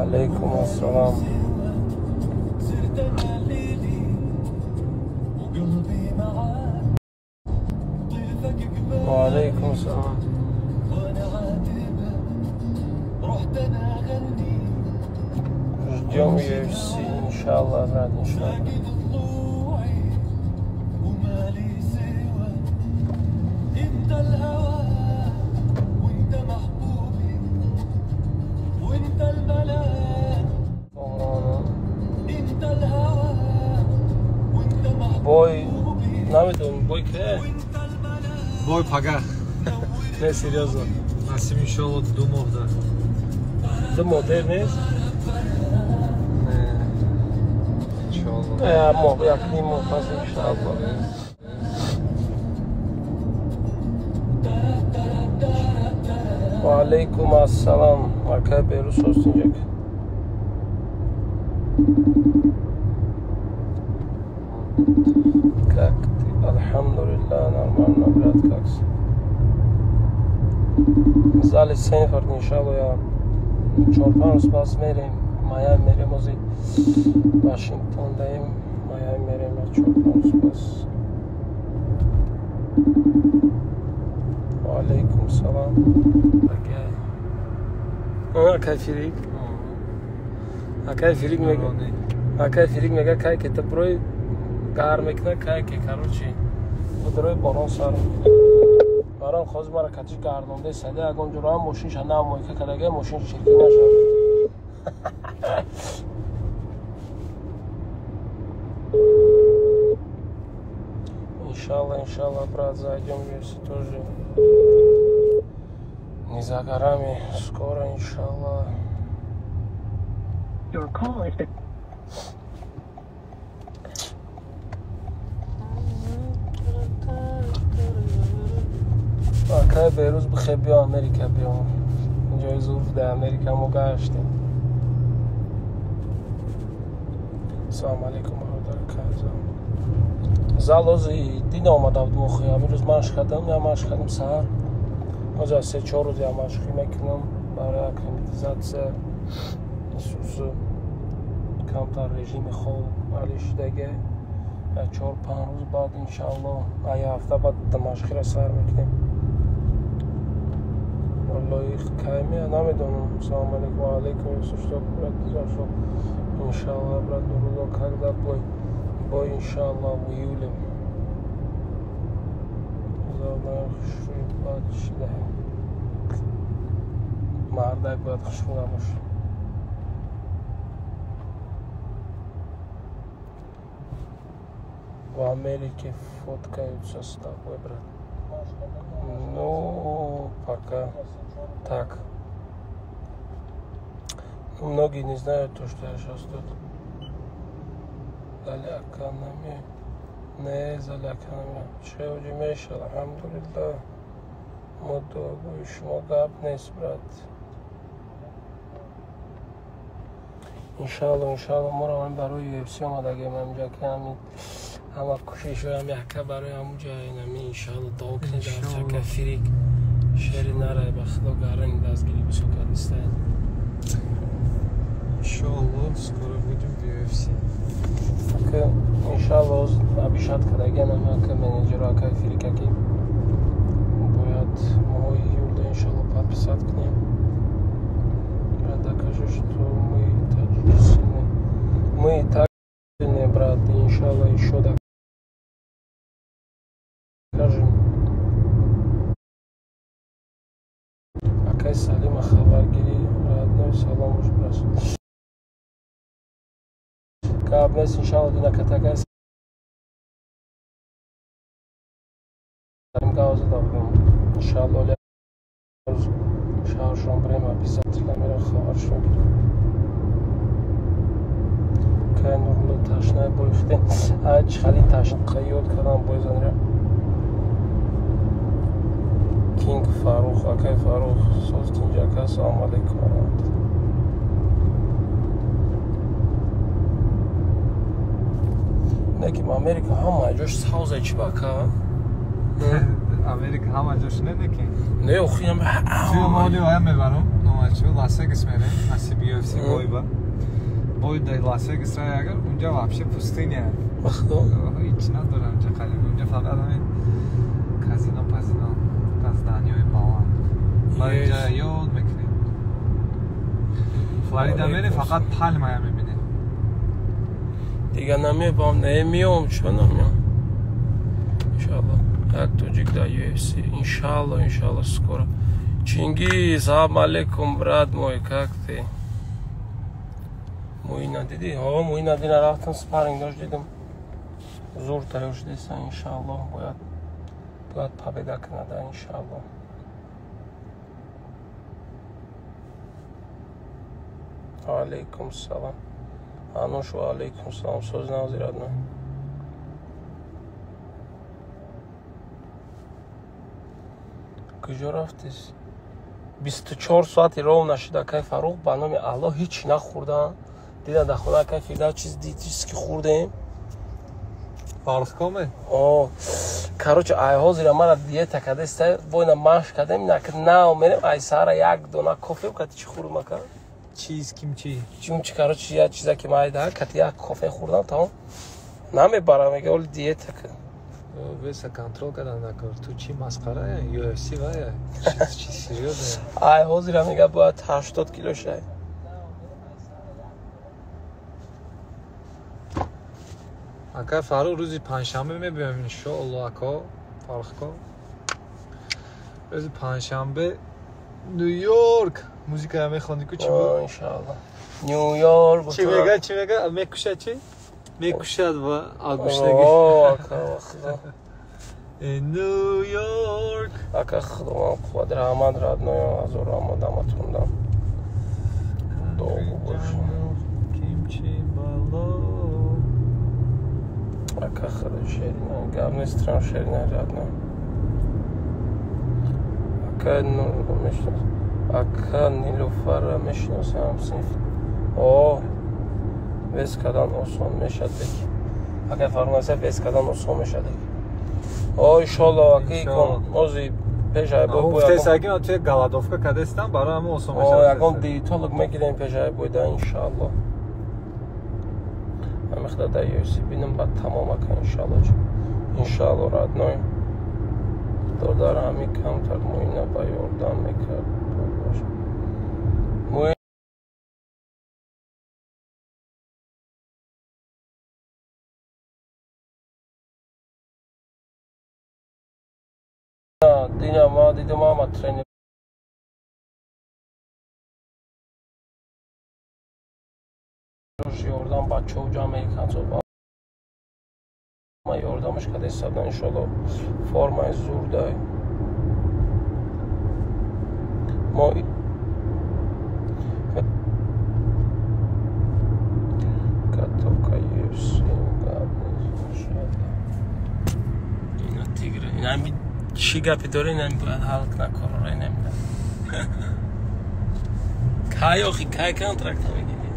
Алейкум ассалам. Ва алейкум ассалам. Ждем UFC, иншаллах, брат, иншаллах. Бой намедонам, бой ке? Бой пага. Не, серьёзно. Насим, иншалло, 2 моҳ да. 2 моҳ дер нест? Не. Иншалло. Моҳ, 1,5 моҳ пас, иншалло. Ва алейкум ассалам. Акай Берус Остинҷак. Как ты? Алҳамдулиллах, нормально, брат, как зали Сенфорд, иншалло, я 4-5 рӯз пас мерем. Майами мерем, ози Вашингтон даем, Майами мерем я 4-5 рӯз пас. Ва алейкум салам. Акай Фирик. Акай Фирик мега. Акай Фирик мега, кай ки тброй гарм мекунад, кай ки, короче, будрой борон сар. Барон хоз мара катиш гардонда саде ягон ҷура мошинша нав мойка кардага, мошин чиркин нашавад. Иншаллах, иншаллах, брат, зайдем в UFC тоже. Не за горами, скоро, иншаллах. Your call has been Акай Берӯз, бихе биё Америка, биё. Инҷои зур дар Америка мо гаштем. Салому алейкум, бародар Казам. Зал ози дин омада буд охи. Ҳамин рӯз машқ кардам, я машқ кардам саҳар. Ҳозир аз 3-4 рӯз я машқӣ мекунам барои акклиматизация. Исусу камтар режими хоб али шудаге. Я 4-5 рӯз баъд, иншалло, я ҳафта баъд машқиро сар мекунем. Валлоҳи, кайме намедонам. Салому алейкум, ва алейкум что, брат, зашел. Иншаллах, брат Нурулло, когда бой? Бой, иншаллах, в июле. Хушрӯй шуда. Мардак бояд хушрӯ набошад. В Америке фоткаются с тобой, брат? Ну, пока так. Ну, многие не знают то, что я сейчас тут. Заляканами. Не заляканами. Чё меш, алҳамдулиллах. Мо дуогӯи шумо гап нест, брат. Иншалло, иншалло, моро ҳамин барои UFC омадагем ҳаминҷа, ки ҳамин ҳама кӯшишҳоям яка барои ҳамунҷа инами, иншалло, дуо кунед ака Фирик шери нарай, ба худо гарани дастгирӣ бисёр кардистаед. Иншалло, скоро будем в UFC. Ака, иншалло, обещать кардагиам ака менеҷеру акай Фирика, ки бояд моҳи июлда, иншалло, подписать кунем. Я докажу, что мы таджики сильные. Мы и так сильные, брат, и иншаллах еще докажем. Акай Салима хабаргирӣ, родной, салом уж брас. Гап нест, иншалло, дина катакай Салим гав зада будем. Иншалло, шаҳршон брем, обязательно мерам хабаршон гирам. Кай Нурулло ташнаи бой худем. Ай, чӣ хали ташна ёд кардам бой занира. Кинг Фарух, акай Фарух, соз тинҷ ака, салому алейкум ва раҳматуллоҳ. Не ки Америка ҳама ҷош савза, чӣ бака? Америка ҳама ҷош не, неки. Не, охи Туи моли оя мебарам, номаш Бачо Лас-Вегас мерем, насиб UFC бой ба. Бой дар Лас-Вегас ра агар унҷа вообще пустыня. Бахто. Ҳеч надорам унҷа қариб. Унҷа фақат ҳамин казино, пазино, зданиҳои баланд. Ба инҷа ёд мекунем. Флорида мерем, фақат палмая мебинем. Дига намебам, намеом, чо намеом. Иншалло. Як тоҷик дар UFC. Иншалло, иншалло, скоро. Чингиз, салам алейкум, брат мой, как ты? Муина дидӣ? Ҳо, Муина дина рафтам спарринг дошт дидам. Зур тайёр шудеса, иншалло, бояд победа кунада, иншалло. Алейкум салам. Ануш, ва алейкум салам. Соз назир адна. Куҷо рафтис? 24 соати ров нашуда акай Фарух ба номи Аллоҳ ҳеч нахӯрдам. Дида дар хона акай Фирдавс чиз дид, чиз ки хӯрдем. Фархкоме? О, короче, ай ҳозира мара диета кардеста, бойна машқ кардем, нав мерем, ай саҳара як дона кофе кати чӣ хӯрдам ака? Чиз кимчи? Чимчи, короче, як чиза ки майда, кати як кофе хӯрдам, тамом. Намебарам, мега оли диета ка. Веса контрол кардан накор. Ту чӣ масхара, UFC вая? Чӣ серьёзно? Ай ҳозира мега бояд 80 кило шай. Ака Фарух рӯзи панҷшанбе мебиём иншоалло, ака Фархко. Рӯзи панҷшанбе Нью-Йорк музикая мехонӣ ку чӣ буд? Иншоалло. Нью-Йорк. Чӣ мега, чӣ мега? Мекушад чӣ? Мекушад ва агӯшнагӣ. О, ака, худо. Нью-Йорк. Ака, худованд қувват, раҳмат, родной, азор омадаматон дам. Дуо бош. Кимчи бало. Ака, худо шерина, гап нест, шерина, родной. Ака, нур мешинос. Ака, Нилуфарра мешиносам, ҳамсинф. О, вес кардан осон мешад бек. Ака Фармаса вес кардан осон мешад бек. О, иншалло, ака икон ози пешай бой бой. Гуфтес аги ман туя голодовка кардестам, барои ҳамон осон мешад. О, ягон диетолог мегирем пешай бой да, иншалло. Ҳамихда да UFC бинам баъд тамом ака, иншалло. Иншалло, родной. Додар ҳами камтар муина ба ёрдам мекард. Дина ма дидам ама тренер ёрдам бачаҳо ҷамъ мекунанд, ма ёрдамаш карда истодам, иншоалло формаи зурдай. Мо катока UFC гап нест, иншоалло. Ина тигра, ина чӣ гапе дорӣ, инам бояд ҳал кунад корро, инам. Кай охи, кай контракта мегирӣ?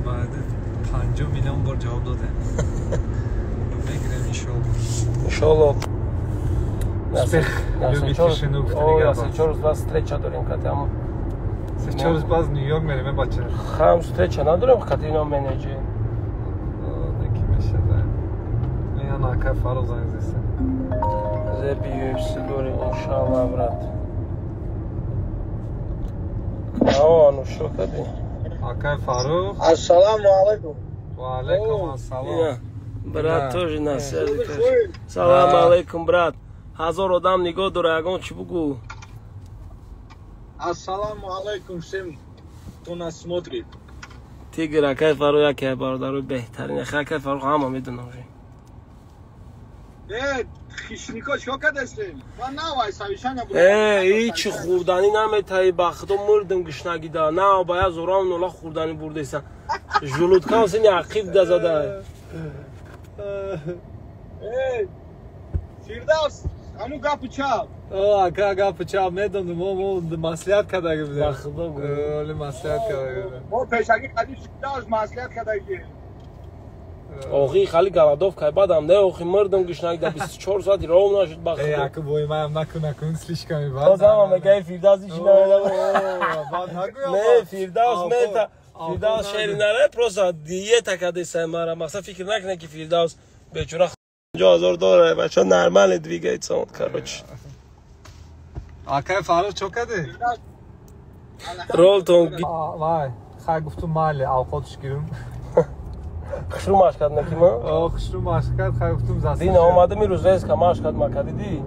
Баъд 50 миллион бор ҷавоб додем. Мегирем иншоалло. Иншоалло. Успех любит тишину, гуфтани гап. Се-чор рӯз баъд встреча дорем кати ҳамон. Се-чор рӯз баъд Нью-Йорк мерем, бача. Хам встреча надорем кати ино менеҷер. Неки мешада. Ина ака Фарух занг зеста. Зеби UFC дорем, иншоалло, брат. Ао, анушо кади. Акай Фарух. Ассаламу алейкум. Ва алейкум ассалом. Брат тоже на связи. Салам алейкум, брат. Ҳазор одам нигоҳ дора, ягон чӣ бугӯ. Ассаламу алейкум всем, кто нас смотрит. Тигр, акай Фарух яке бародарои беҳтарин. Акай Фарух ҳама медонам уже. Хищнико чико кардастем? Ман навай совещание буд. Ҳичи хӯрданӣ наметаи, ба худо мурдам гушнагида. На, ба як зорам нола хӯрданӣ бурдеса. Желудкам сини ақиб да зада. Фирдавс, ҳамун гапу чап. Ака, гапу чап медонам, мо маслиҳат кардаги будем. Ба худо гӯ. Оли маслиҳат кардаги будем. Мо пешагӣ қадим Фирдавс маслиҳат кардаги. Охи хали голодовка бадам не, охи мурдам гушнагида 24 соати ров нашуд ба худо. Ака бой маям накун, накун, слишком бад. Боз ҳама мегаи Фирдавс ҳичи намедонад. Бад Не, Фирдавс мета. Фирдавс шери наре, просто диета кадесай мара. Мақсад фикр накунед ки Фирдавс бечора 50,000 доллар, бача нормально двигается он, короче. Акай Фаррух чо кади? Ролтон. Вай, хай гуфтум майли авқотш гирум. Хушрӯ машқ кард наки ма? О, хушрӯ машқ кард, хай гуфтум заст. Дина омадам ирӯз резка машқ кард мака, дидӣ?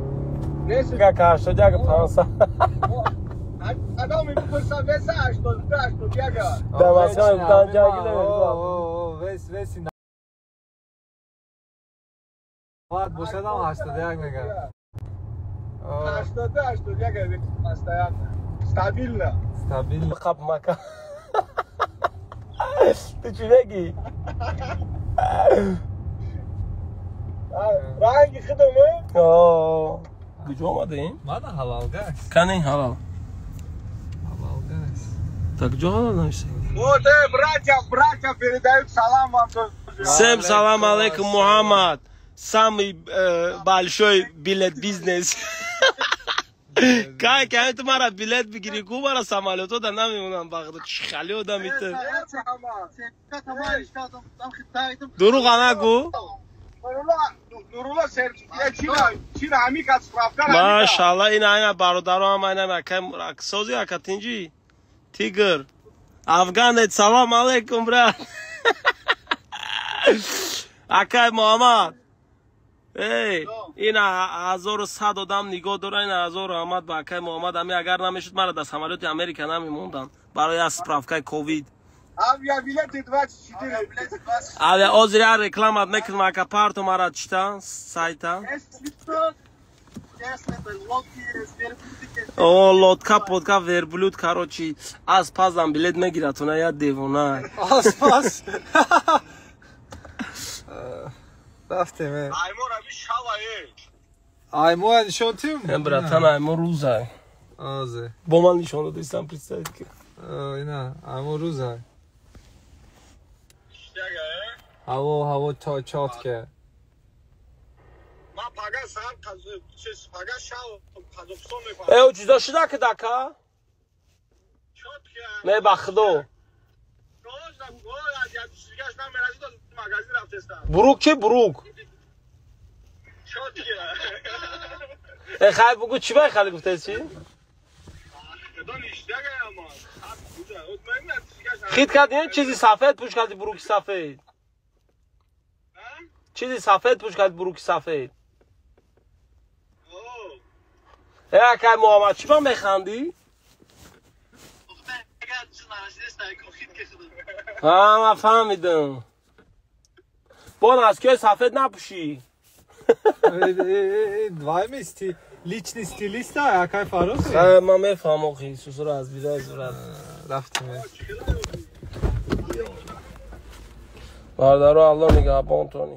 Га 81 500. Адам мепурсам веса 82 81. Да Москва гуфтан ҷанги намегӯям. О, вес веси 90 бошадам 81 мегам. 82 81 постоянно. Стабильно. Стабильно. Қап мака. Ту чӣ мегӣ? Ранги худам? О, куҷо омадаем? Мана ҳалалгас. Кани ҳалал? Ҳалалгас. Так куҷо ҳалал нависӣ? Вот, братья, братья передают салам вам тоже. Всем салам алейкум, Мухаммад. Самый большой билет бизнес. Кай, кай ту мара билет бигирӣ, ку мара самолёто да намемонам бағда. Чӣ хали одами ту. Дурӯға нагӯ. Машалла, ина ина бародаро ҳам ина акай сози ака тинҷи. Тигр. Афганец, салам алейкум, брат. Акай Муҳаммад. Эй, ина 1100 одам нигоҳ дора, ина 1000 раҳмат ба акай Муҳаммад. Ами агар намешуд мара дар самолёти Америка намемондам барои аз справкаи ковид. Авиабилети 24. Авиа озир я рекламат мекунам ака парту мара чита сайта. О, лодка подка верблюд, короче, аз пазам билет мегирад, она я девона. Аз паз. Рафтем. Аймор аби шава э. Аймор нишон тим? Братан, аймор рӯза. Озе. Бо ман нишон додистам, представить ки. Ина, аймор рӯза. Ҳаво, ҳаво то чотке. Ма пага сар чиз пага шав Қазоқистон мепарам. Э, чизо шуда ки дака? Чотке. Не ба худо. Бурук чи бурук? Чотке. Э, хай бугу чӣ бай хали гуфтаи чи? Хит кардӣ чизи сафед пӯш кардӣ буруки сафед. Чизи сафед пӯш кард буруки сафед. Э, акай Муҳаммад, чӣ ба механдӣ? Ҳа, ман фаҳмидам. Бо наскиҳои сафед напӯшӣ. Вай мисти личный стилист акай Фаррух? Ман мефаҳмам охи, сусуро аз бидаи сурат. Рафтем. Бародаро, Аллоҳ нигаҳбонтон.